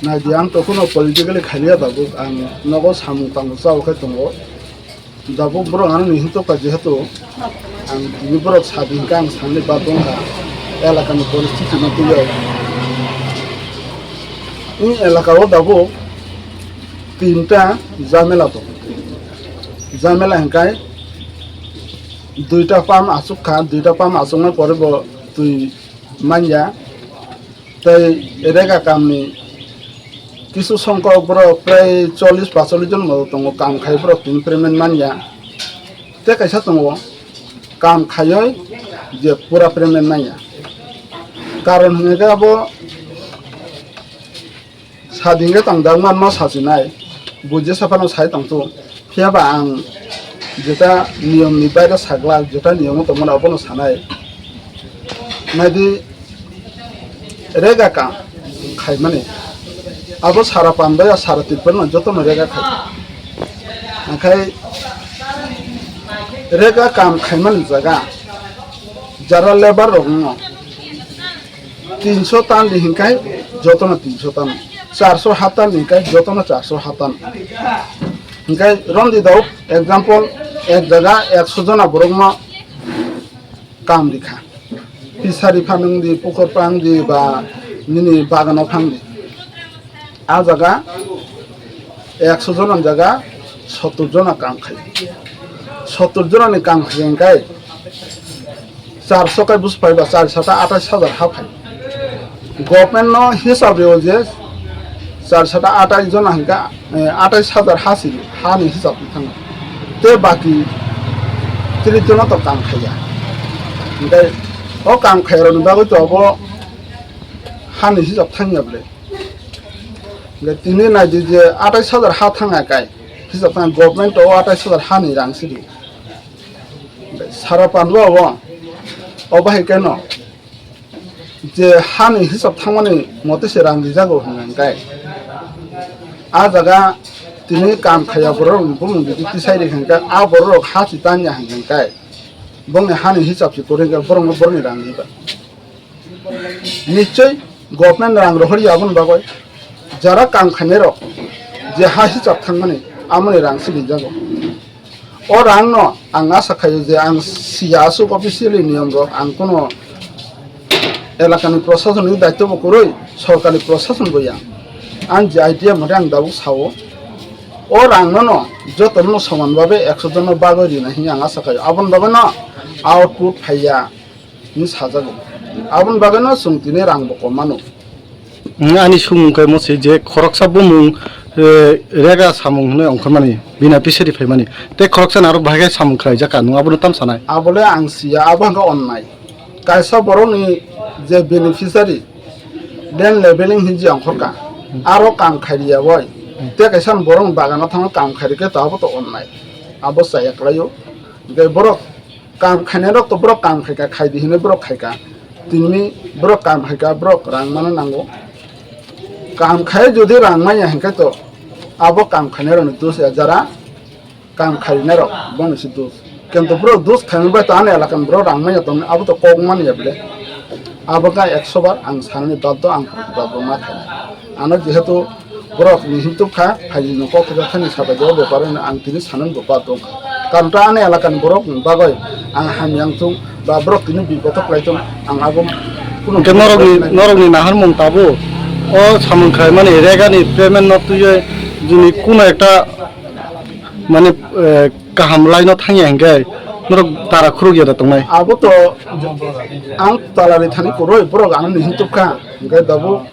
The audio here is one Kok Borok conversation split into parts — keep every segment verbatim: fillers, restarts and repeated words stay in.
Naidi, ang tokhno politically khaiya tabuk, ang nogo samung tangbo chao khe tongo. Tabuk borok ano ni hintok ka, jehetu ang tini borok sadi hinkhe ang sanni ba tongkha elakani poristiti no twiwi. Ni elaka o tabuk tinta jamela tongo. Jamela hinkhe duita pam achuk kha, duita pam achuknai pore bo twi manya. Tei rega kamni kisu songkok borok prai chollish pacollish jon bo tongo, kam khai borok tini payment manya. Tei kaisa tongo, kam khaioi je pura payment manya. Karon hwnwi khe abo sading khe tongjakma no sachinai, buji saphano sai tongthung. Phiya ba ang jeta niyom ni baire saglak, jeta niyom o tongmani abono sanai. Naidi, rega kam khaimani abo sara Panbai ya sara Tripura no jotono rega khai. Angkhai rega kam khaimani jaga jara labour rok no tinso tan di hinkhai jotono tinso tan, charso ha tan di hinkhai jotono charso ha tan. Hinkhai romdi dao, example, ek jaga ekso jona borok no kam rikha. Pisari phanang di, pukur pang di, ba nini bagano phang di. A jaga ekso jona jaga sottor jona kam khai. Sottor jona ni kam khai hinkhai charso kai bus phai ba char sata atais hajar ha phai. Government no hisab rio je char sata atais jona hinka, eh, atais hajar ha siri, ha ni hisab thang. Te baki tris jona to kam khaiya. Hinkhai o kam khairok ni bagwi to abo ha ni hisab thangya ble. Hinkhai tini naidi je atais hajar ha thangya kai hisab thang, government o atais hajar ha ni rang siri. Sara Pandwa o, o bahai keno je hani hisab thangmani mote se rang rijago hwnka hinkhai, a jaga tini kam khaiya borok bumung bidi tisai ri hinkhai, a borok rok ha si tanya hinkhai, bongni hani hisab si kwrwi hinkhai, borok no borokni rang riba. Nichoi government rang rohor ya aboni bagoi jara kam khainai rok je ha hisab thangmani amoni rang si rijago. O rang no ang asa khaio je ang siya aswk officially niyom rok, ang kuno elakani proshasonni daityo bo kwrwi, sorkarni proshasonbo ya. Ang je idea mote ang tabuk sao, o rang no no joto no soman babe ekso jon no bagwi rina hinwi ang asa khaio. Aboni bagwi no output phaiya hinwi sajago. Aboni bagwi no chwng tini rang bo kom mano. Wng, ani sumung khe mo se je khoroksa bumung, eh, rega samung hwnwi ongkhormani, bina pisari phaimani. Tei khoroksa narok bahai khe samung khlaijak ka, nwng abono tam sanai? Abole ang siya, abo hwnkhe onnai. Kaisa borokni je beneficiary, land leveling hinwi je ongkhorka, aro kam khairiya bai. Tei kaisa borokni bagano thangwi kam khairikhe to abo to onnai. Abo chaya kwlaio. Hwnkhe borok kam khainai rok to borok kam khaika, khaidi hinwi borok khaika. Tini borok kam khaika, borok rang mano nango. Kam khai jodi rang manya hinkhe to abo kam khainai rokni dos ya, jara kam khainai rok bongni se dos. Kintu borok dos khaimani bai to ani elakani borok rang manya tongmani, abo to kok manya bile. Abo kha ekso bar ang sanani baddo, ang baddo ma khainai. Ano jehetu borok ni hintuk kha, phaini no kok thani sabai jawab bepar ang tini sanani bo baddo. Karon ta ani elakani borok ni bagoi ang hamya wng thung ba borok tini bipodo kwlai thung, ang abo kuno Hwnkhe norokni, norokni naharmung tabuk o samung khlaimani regani payment no twiwi jini kuno ekta mane, eh, kaham line o thangya hinkhe norok tara khurukya da tongnai. Abo to ang talari thani kwrwi, borok ano ni hintuk kha, hinkhe tabuk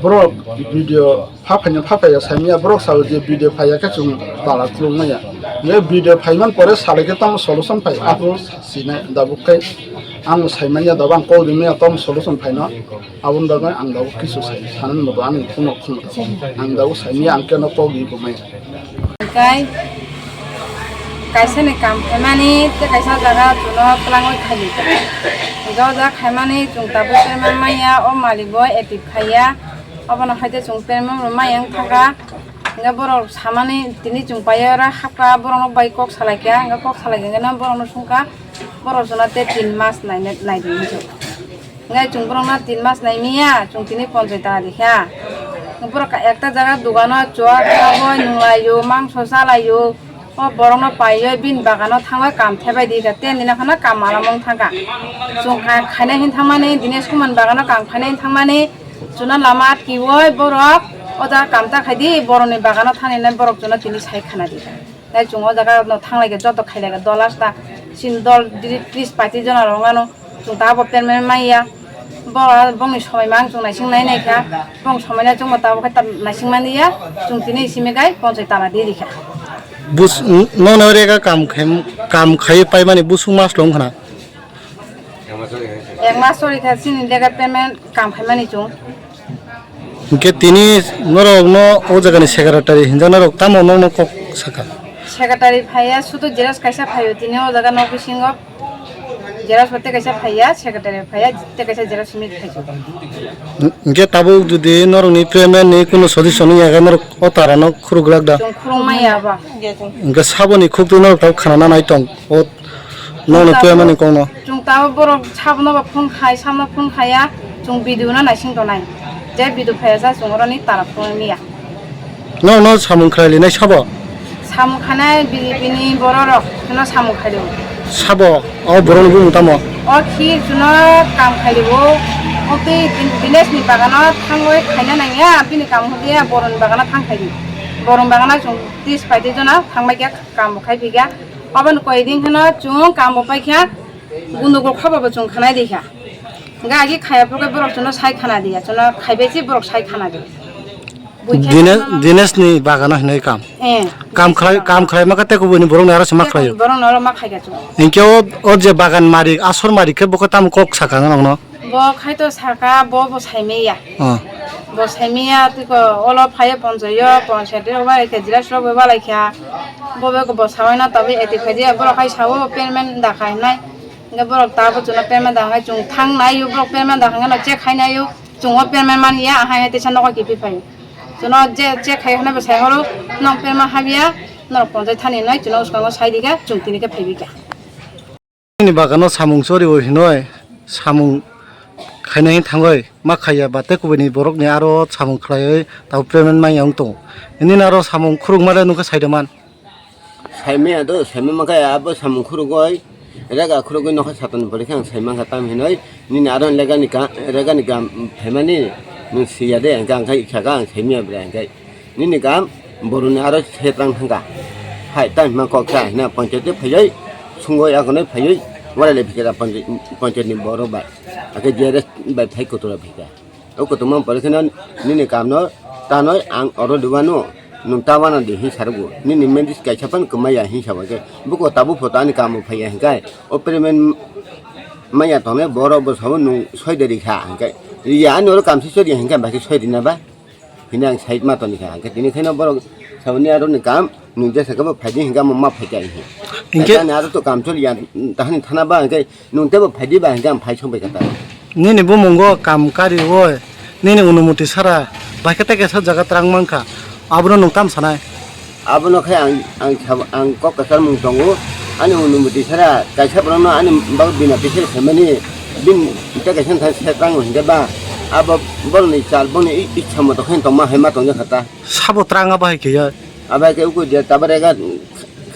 borok video pha phaina pha phaiya saimanya, borok sao je video phaiya khe chwng tala khuluk manya. Hinkhe video phaiman pore salai khe tamo solution phai, abo sinai tabuk khe ang saimanya, tabuk ang kok rimanya tamo solution phaino. Aboni bagwi ang tabuk kisu sai, sanani moto ani khungo khungo tabuk. Ang tabuk saimanya, ang keno kok ri bo maya. Kai kaisa ni kam khaimani tei kaisa jaga chuno twlangwi khaidi. Hwnkhe o jaga khaimani chwng tabuk payment manya, o malik bo active khaiya. Obono hai tei chwng payment rw maya wng thangkha. Hwnkhe borok samani tini chwng paiya oro hapkha, borokno bai kok salaikha, hwnkhe kok salaikha hwnkhe borokno swngkha. Borok chwngno tei tin mas naina, naidi hinwi. Ngai chwng borokno tin mas naimiya, chwng tini ponchai tala dikha. Borok ekta jaga dogano chwak, taboi nunglaio, mangso chalaio. O borokno paiwi bini bagano thangwi kam thebai dikha, tei nini khana kam malamung thangkha. Chwng kha-, khaina hin thangmani, Dinesh Kumar bagano kam khaina hin thangmani, chwngno lama atkiwi borok o jaga kam ta khaidi, borokni bagano thangni borok chwngno tini sai khana dikha. Tei chwng o jaga no thanglai khe joto khailai khe dol asta sin dol diri tris paiti jona rok ano chwng ta abo permanent manya. Bo bongni somoi mang chwng naising nai nai kha. Bong somoi nai chwngbo tabuk khe ta naising mani ya. Chwng tini simi gai ponchai tala di rikha. Bus nono rega kam khaim kam khai paimani busung mas long khna. Ek mas chori kha chini lega payment kam khaimani chwng. Hwnkhe tini norokno o jagani secretary hinjaknairok tamo nokno kok sakha? Secretary phaiya, sudu xerox kaisa phaio, tini o jaga nok bisingo xerox bo tei kaisa phaiya, secretary phaiya, tei kaisa xerox simi phaio. Hwnkhe tabuk jodi norokni payment ni kunu solution wngya khe norok o tarano khuruk glak da? Chwng khurung maya ba. Hwnkhe saboni khuk twi norok tabuk khana nanai tong o. Nono tuya mani kongno. Chwng tabo borok sabono ba phone khai, samno phone khaiya, chwng video no naising tonai. Je video phaiya sa chwng oroni tara phone niya. Nono samung khlai linai sabo? Samung khanai B J P ni borok rok no samung khaio. Sabo, o borok ni bumung tamo? O khi chwngno kam khaio, o tei village ni bagano thangwi khaina nangya, bini kam hodiya borok ni bagano thang khaio. Borok ni bagano chwng tris paiti jona thangbai khe kam bo khai phikya. Aboni koi din kheno chwng kam bo paikha, gundugul khobo bo chwng khanai dikha. Hwnkhe agi khaya phuru khe borok chwngno sai khana diya, chwngno khaibai se borok sai khana diya. Buikhe Dine-, chwngno Dinesh ni bagano hinwi kam. Eh. Kam khlai, kam khlai maka tei kubuni borok ni aro se ma khlaio. Borok no aro ma khaikha chwng. Hinkhe o, o je bagan malik, asor malik khe bo khe tamo kok sakha nokno? Bo khai to saka, bo, bo saimaya. Oh. Bo saimaya, tiko olo phaiya ponchayo, ponchayat rok bai khe jiras rok bai balai kha. Bo be bo sawi na tabi eti khaji, borok khai sao payment da khai nai. Nge borok ta bo chuna payment da khai chung thang nai yo, borok payment da khai no check khai nai yo. Chung o payment man ya, ahai hai tesa nogo kipi phai. Chuno je check khai hwnai bo sai horo, nong payment habya, norok ponchayat thani nai, chuno uskango sai diga, chung tini khe phai bika. Nini bagano samung choriwi hinwi samung khainai thangwi ma khaiya ba tei kubuni borokni aro samung khlaiwi tabuk payment manya wng tongo. Nini aro samung khurukma le nokhe saida man. Saimaya do, saima mankha abo samung khurugwi rega khurugwi nokha satoni pore khe ang saimankha tam hinwi nini aro legani ka, regani gam phaimani nwng siya de, hwnkhe ang khe ikha kha ang saimaya bwrwi hwnkhe. Nini gam boroni aro setrang thangkha. Hai, tamo hima kok sa hina ponchayat phaiwi sungwi agonwi phaiwi walai lai phikha ponchayat, ponchayat ni borok bai. Akhe G R S bai phai kotora phikha. O kotorma pore kheno nini kamno tanoi ang oro dubano nwng tabana di hin sarugo. Nini mendis kaisa pan kwmaya hin sabo khe. Buko tabuk photo ani kamo phaiya hinkai. O payment maya tongnai borok bo sabo nwng soi de rikha hinkai. Riya ani oro kamsi soi riya hinkai, bai khe soi rina ba? Hini ang side ma toni kha, hingke tini kheno borok saboni aro ni kam, nung jesa kebo phaidi hingke amo ma phaikha hinke. Hinkhe ani aro to kam choli ya, tahani thana ba hingke nung tebo phaidi ba hingke ang phai song bai kha ta. Nini bumungo kam kari o, nini onumoti sara, bai khe tei kaisa jaga twrang mankha, abono nung tam sanai? Abono khe ang, ang sabo, ang kok kwchar mung tongo, ani onumoti sara, kaisa borokno ani bagwi bina kisa khaimani, bini tei kaisa thang setrang hingke ba, abo borokni chal, boni i-, ichha moto khe tongma hai ma tongjakha ta. Sabo twrang abo hai khe ya? Abo hai khe uku je tabare ga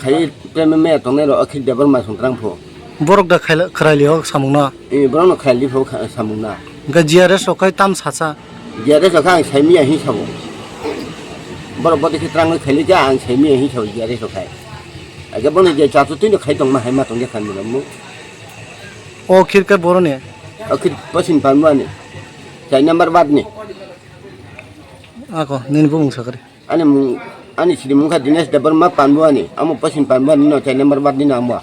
khai payment maya tongnai rok, o khe Debbarma song twrang pho. Borok da khaila-, khwraili o samungno? Eh, borokno khwraili pho kha-, samungno. Hingke G R S rok khai tam sacha? G R S rok khe ang saimiya hin sabo. Borok bodi khe twrangwi khaili khe ang saimiya hin sabo G R S rok khai. Age bono je chachu twi no khai tongma hai ma tongya khan ni mo. O khirke boroni? O khir pasin panbani. Chai number bat ni. Ako, nini bumung sakari. Ani mung, ani siri mungkha Dinesh Debbarma Panbuani, amo pasin Panbuani no chai number bat ni no amo.